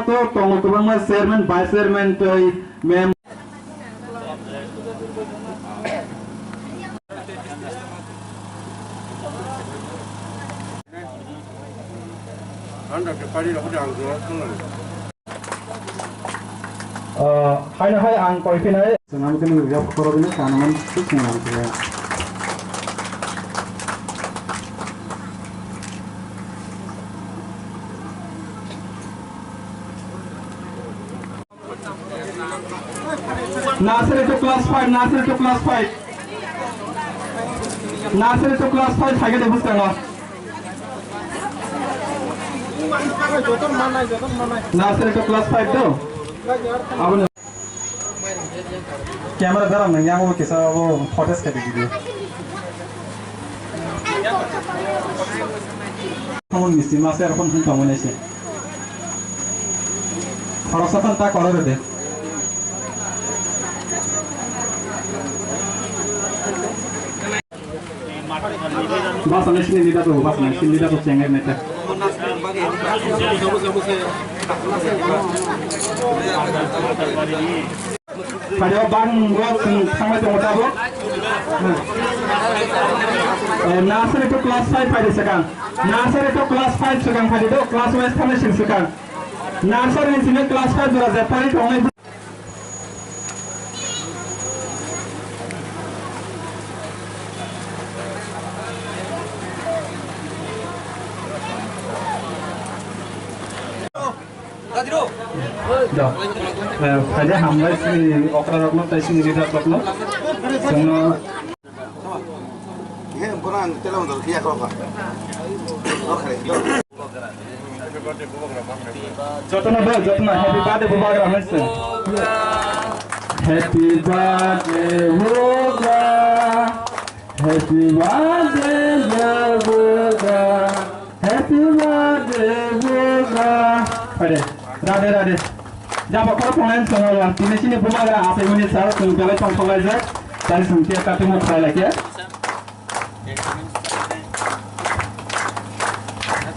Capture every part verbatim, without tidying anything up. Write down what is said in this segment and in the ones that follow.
To tongo kwbangma chairman, vice chairman tei mem-, Ah, haino hai ang koi phinai. Chwng ang kini rok khoro bini sana man suk chwng ang khe. Nursery to class five, nursery to class five. Nursery to class five, phaikhe de bwskango. Nursery to class five to. Aboni camera dara nang yang bo kisa bo footage khe video. Tamo misti masa erokon hwn tamo nai se. Khoroksa phano ta korok rw de. Bus ani sini leader tu, bus ani sini leader tu cengeng neta. Pada bang gua tang tang macam apa bu? Nursery to class five pada sekarang. Nursery to class five sekarang pada tu class wise tang macam sekarang. Nursery ni sini class five jora jepari tongnai. Da. Eh, phaidi hambai sini okra rokno tai sini rida rokno. Sengno. He, borang tela motor kia kau kah. Oke, jotono do, jotono happy birthday bubagra hwnse. Happy birthday bubagra. Happy birthday bubagra. Happy birthday bubagra. Phaidi, rade rade. Jabo khoro phone line songo tini sini bubagra asai mani sir tong belai tong thok lai jak. Tari sung tia katu mo khlai lai khe.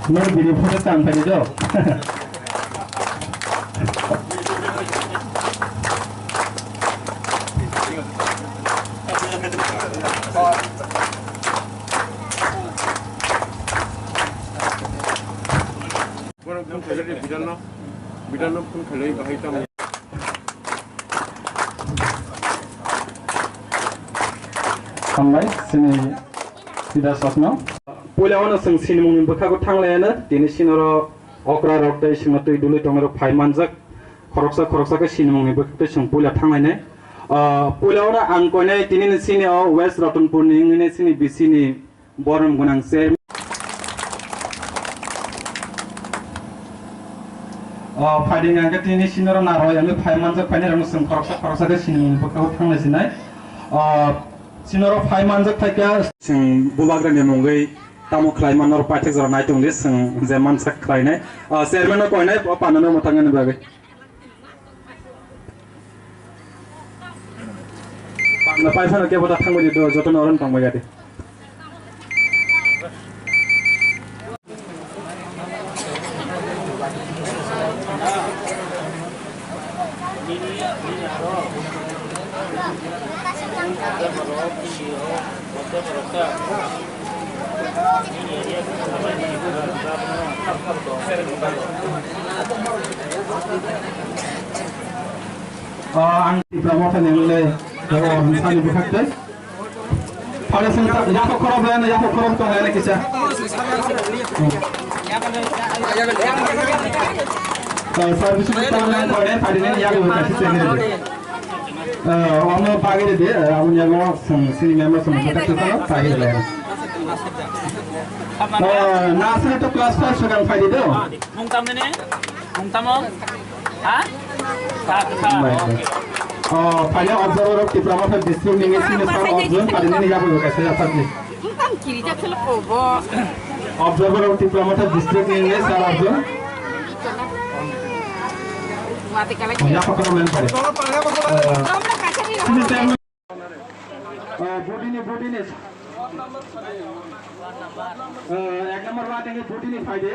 Nor bini photo tang phai do. Borok phone khailai de bidanno, bidanno phone khailai bahai tamo. Hambai, sini sida sokno. Puila wano sing sinimungni bwkhago thanglayano, tini sinoro okra rok tei singno twi dului tongnai rok phai manjak. Khoroksa khoroksa khe sinimungni bwkhak twi sing puila thanglainai. Ah, puila wano ang koinai tini sini o West Ratanpur ni wngwi sini B C ni Borom gwnang se. O, phaidi hwnkhe tini sinoro narwai ani phai manjak phainai rokno chwng khoroksa khoroksa khe sinimung bwkhao thanglai sinai. O, sinoro phai manjak phaikha. Chwng bubagrani mungwi tamo khlai manno paithak jora naitung di chwng je mansak khlainai. O, chairman no koinai o panano mwthangani bagwi. Bangla paisano kebo da thangbai di do, jotono oron tongbai ya di. O, ang Tipra Motha ni wngwi, o, sani bwkhak tei. Pare sung ta, yaphok khorok bai, yaphok khorok tong lai kisa. O, service ni tang nang kore, pare ni yaphok kaisa tong lai. Eh, omo bagwi rw di, eh, aboni yago chwng sini member chwng bwkhak twi phano pagwi rw lai. Eh, nursery to class five swkang phaidi do. Mung tamni ni? Mung tamo? Ha? Sa, sa. Oh, phaidi observer of Tipra Motha district ni sini sir Arjun, phaidi ni yago kaisa yaphak ni. Tang kiri jak selo kobo. Observer of Tipra Motha district ni nge sir Arjun. Wate kala. Ya pakar men pare. Eh, sini chairman. Eh, Budini, Budini. Eh, ek number ward ni Budini phaidi.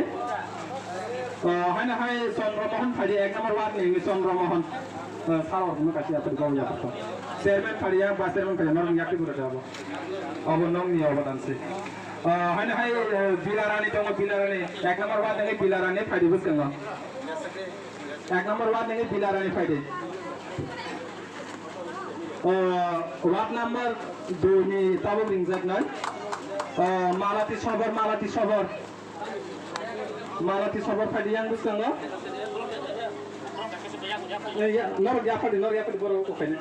O, haino hai Chandra Mohan phaidi, ek number ward ni Chandra Mohan. O, sir, o, no kasi apa di bawah ya apa. Chairman phaidi ya, vice chairman phaidi, norong yakti bura jabo. Abo nong ni obo dan si. O, haino hai, e, Bilarani tongo, Bilarani. Ek number ward ni Bilarani phaidi bwskango. Ek number ward ni Bilarani phaidi. O, ward number dui ni tabuk ringjak nai. O, Malati Sobor, Malati Sobor. Malati Sobor phaidi yang bwskango. Eh, ya, norok ya phaidi, norok ya phaidi, borok ukaina.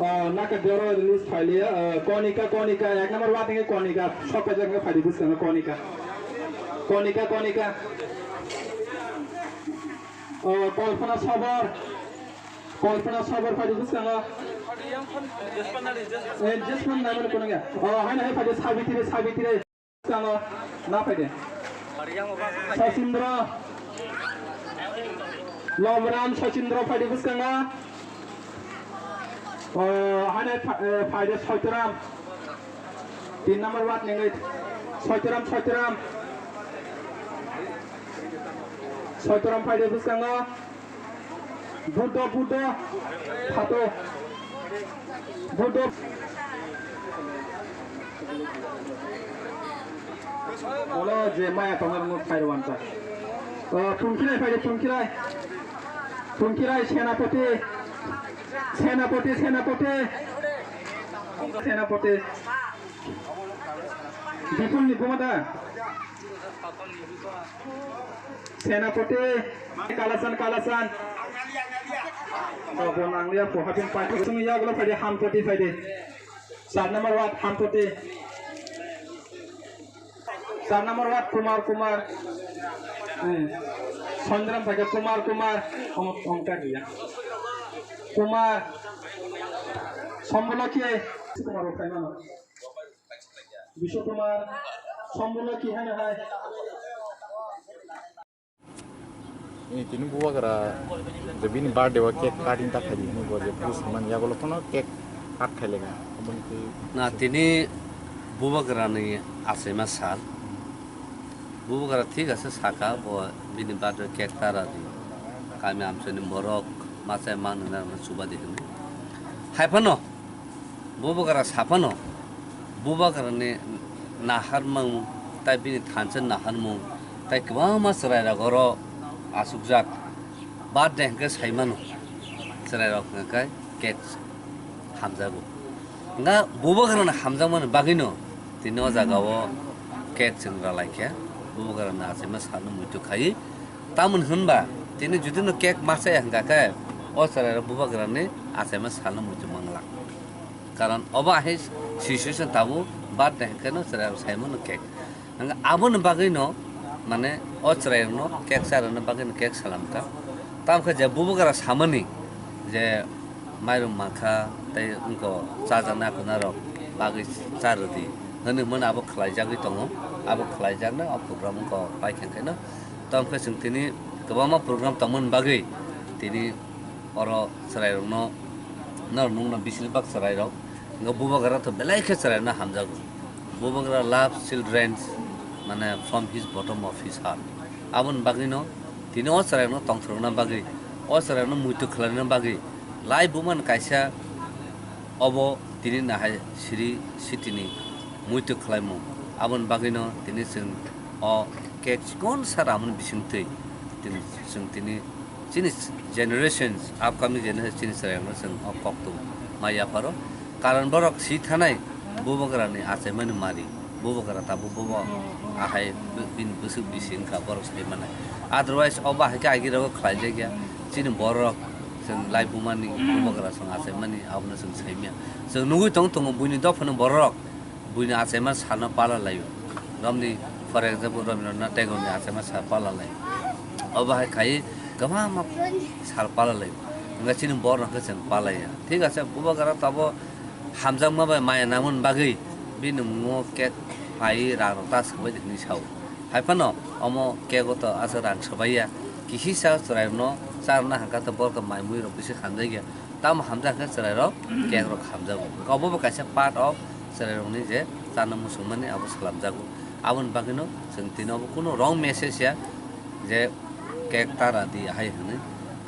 Oh, naka doro release phailiya, eh, Konika, Konika, ek number ward ni Konika, sok pajak nge phaidi bwskango Konika. Konika, Konika. Oh, Kalpana Sobor. Kalpana Sobor phaidi bwskango. Eh, Jasmine naimani kono ya. Oh, haino hai phaidi Sabitri, Sabitri. Bwskango na phaidi. Sachindra. Lobram Sachindra phaidi bwskango. Oh, haino pha-, eh, phaidi Soitoram. Tin number ward nengwi. Soitoram, Soitoram. Soitoram phaidi bwskango. Buddha, Buddha, phato. Buddha. Olo je maya tongo rwngno phai rwanta. O, Tungkhirai phaidi, Tungkhirai. Tungkhirai, Senapati. Senapati, Senapati. Senapati. Bipul ni buma da? Senapati, Kalasan, Kalasan. Oh, bo nang liya, po hapin pati. Sung ya, gulo phaidi, Hampati phaidi. Sat number ward, Hampati. Sat number ward, Kumar, Kumar. Hmm. Sondram phaidi, Kumar, Kumar. Om, om, ka diya. Kumar. Somboloki. Kumar, o, phaimano. Bishu Kumar, Sombolo ki haino hai. Ini tini bubagra je bini birthday o cake cutting ta khaidi, ini bo je bus man yago lo kono cake cut khaile ga. Aboni twi Na tini bubagra ni achaima sal. Bubagra thik ase saka bo bini birthday cake ta radi. Kami amchani borok machai man na chuba di hwnwi. Hai phano Bubagra saphano, bubagrani naharmung, tai bini thansa naharmung, tai kwbangma chwrairok oro achukjak. Birthday hwnkhe saimano, chwrairok hwnkhe cake hamjago. Hwnkhe bubagrani hamjakmani bagwino tini o jagao cake chwng ralaikha. Bubagrani achaima salno muitu khaiwi. Tamoni hwnba tini judino cake machaya hwnkha khe o chwrairok bubagrani achaima salno muitu manglak. Karon obo ahai situation tabuk birthday hwnkhe no chwrairok saimano cake. Hwnkhe aboni bagwino mane o chwrairokno cake charwna bagwino cake salamkha. Tamokhe je bubagra samani je mairum mankha tei wngkha chajaknai akhunarok bagwi charwdi hwnwi hwnmano abo khlaijagwi tongo. Abo khlaijaknai o program wngkha o paikha hwnkhe no. Tamokhe chwng tini kwbangma program tongmani bagwi tini oro chwrairokno, norok nukno bising bak chwrairok. Hwnkhe bubagra to belai khe chwrairokno hamjago. Bubagra loves children, mane, from his bottom of his heart. Aboni bagwino tini o chwrairokno tongthokna bagwi, o chwrairokno muitu khlaina bagwi, lai bumani kaisa obo tini nahai siri sitini muitu khlaimung. Aboni bagwino tini chwng o cake chikon sa ramani bisingtwi tini chwng tini chini generations, upcoming generation chini chwrairokno chwng o koktwma ma yapharo. Karon borok si thanai bubagrani achaimani mari. Bubagra tabuk bobo ahai bini bwswk bisi wngkha borok sai manai. Otherwise o bahai khe agirogo khlaijakya. Chini borok chwng lai bumani bubagra chwng achaimani abono chwng saimya. Chwng nugwi tong tongo buini dophani borok buini achaima salno pala laio. Romni, for example, Rabindranath Tagore ni achaima sal pala laio. O bahai khai kwbangma sal pala laio. Hwnkhe chini borok hwnkhe chwng palaiya. Thik ase, bubagra tabo hamjakma bai maya nangmani bagwi bini mungo cake phaiwi rang rok ta swbai di hwnwi sao. Hai phano omo cake o to aswk rang swbaiya. Kisi sa chwrairokno charwna hwnkha to borok to mai mui rok bisi hamjakya. Tamo hamjak khe chwrairok cake rok hamjago. Obo bo kaisa part of chwrairokni je chana muchungmani abo swlamjago. Aboni bagwino chwng tini obo kunu wrong message ya je cake ta rw di hai hwnwi.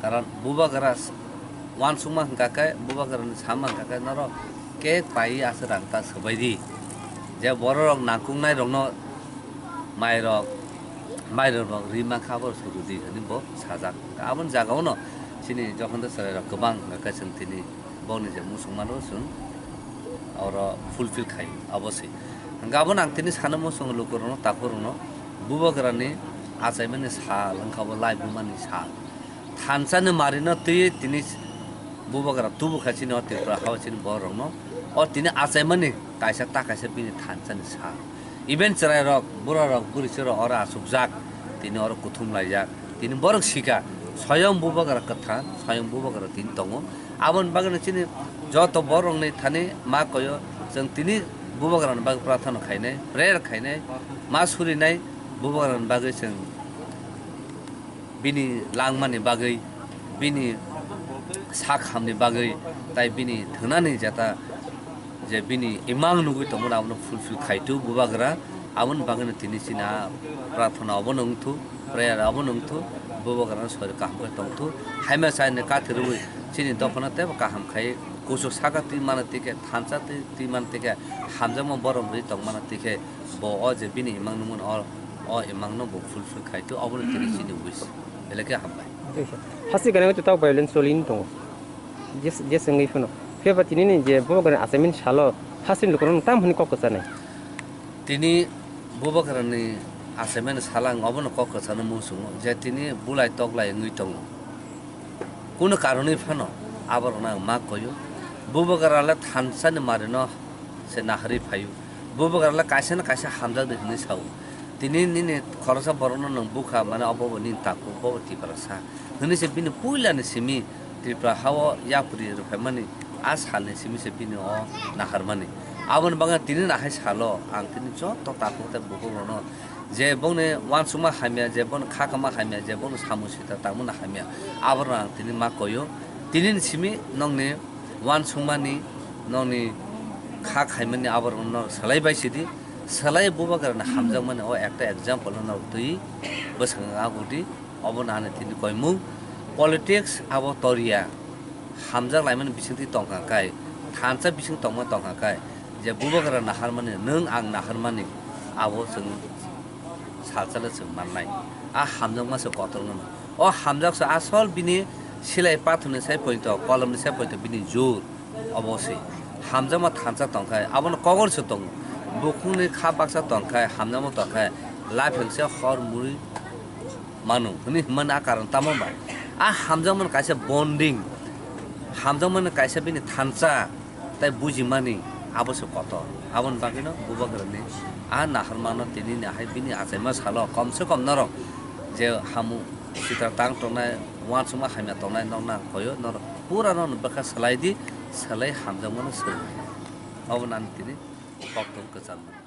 Karon bubagra s-, uansukma hwnkha khe, bubagrani sama hwnkha khe norok cake paiwi aswk rang ta swbai di. Je bororok nangkuknairokno mairok, mairok rwi mankha abo sudu di hwnwi bo sajak. Aboni jagao no chini jokhon de chwrairok kwbang hwnkha khe chwng tini bokni je muchungmano chwng oro fulfill khai, obo se. Hwnkhe abono ang tini sana muchungo lukurokno, takhurokno, bubagrani achaimani sal wngkha bo lai bumani sal. Thansani marino twiwi tini bubagra tubu kha chini o Tripura hao chini borokno. O tini achaimani kaisa ta kaisa bini thansani sal. Even chwrairok, burarok, bwrwichwrok oro achukjak, tini oro kuthum laijak. Tini borok sika, soyong bubagra kwthang, soyong bubagra tini tongo. Aboni bagwino chini joto borokni thani ma koyo, chwng tini bubagrani bagwi prathana khainai, prayer khainai, ma surinai bubagrani bagwi chwng bini langmani bagwi, bini sak hamni bagwi, tai bini thwnani jeta je bini imang nugwi tongmani abono fulfill khaitu bubagra, aboni bagwino tini chini a prathana obono wngthu, prayer obono wngthu, bubagrano sorir kaham khe tongthu, haima chaini kathi rwui chini dophano teibo kaham khai kuchuk saka twi mano tike, thansa twi, twi mano tike, hamjakma borok rwi tong mano tike, bo o je bini imang nungmano o, o imangno bo fulfill khaitu, obono tini chini wish. Belai khe hambai. Hasti gana to tau violence choli ni tongo. Jes, jes wngwi phano. Phiaba tini ni je bubagrani achaimani salo hasti ni lukurok tam hwnwi kok kwchanai. Tini bubagrani achaimani salo ang obono kok kwchano muchungo je tini bulai toklai wngwi tongo. Kunu karonwi phano aborokno ang ma koyo. Bubagrale thansani marino se naharwi phaio. Bubagrale kaisa na kaisa hamjakdi hwnwi sao. Tini nini khoroksa borokno nwng bukha mane obo bo nini takhuk, bo bo Tiprasa hwnwi se bini puilani simi Tripura hao yapri rwphaimani a salni simi se bini o naharmani. Aboni bagwi tini nahai salo ang tini joto takhuk tei bukhukrokno je bongni uansukma hamya, je bongni khakama hamya, je bongni samung sita tangmani hamya, aborokno ang tini ma koyo. Tinini simi nokni uansukmani, nokni kha khaimani aborokno selai bai sidi, selai bubagrani hamjakmani o ekta example no norok twi bwskango agudi. Obono ani tini koimung politics abo toriya. Hamjak laimani bisingtwi tongkha kai, thansa bising tongma tongkha kai, je bubagra naharmani, nwng ang naharmani, abo chwng salsale chwng mannai. A hamjakma se kotor wngmano. O hamjak se asol bini silai pathorni sai poito, kolomni sai poito bini jur. Obo se hamjakma thansa tongkhai, abono kogor se tongo. Bukhukni kha baksa tongkhai, hamjakma tongkhai, lapheng se hor muri mano hwnwi hwnmani a karon tamo ba? A hamjakmani kaisa bonding, hamjakmani kaisa bini thansa tei bujimani abo se kotor. Aboni bagwino bubagrani a naharmano tini ni hai bini achaima salo kom se kom norok je hamu sitra tang tongnai, uansukma hamya tongnai nokna koyo norok pura no bwkha swlai di, swlai hamjakmano swrwng. Obo nang tini koktwma kwchangma.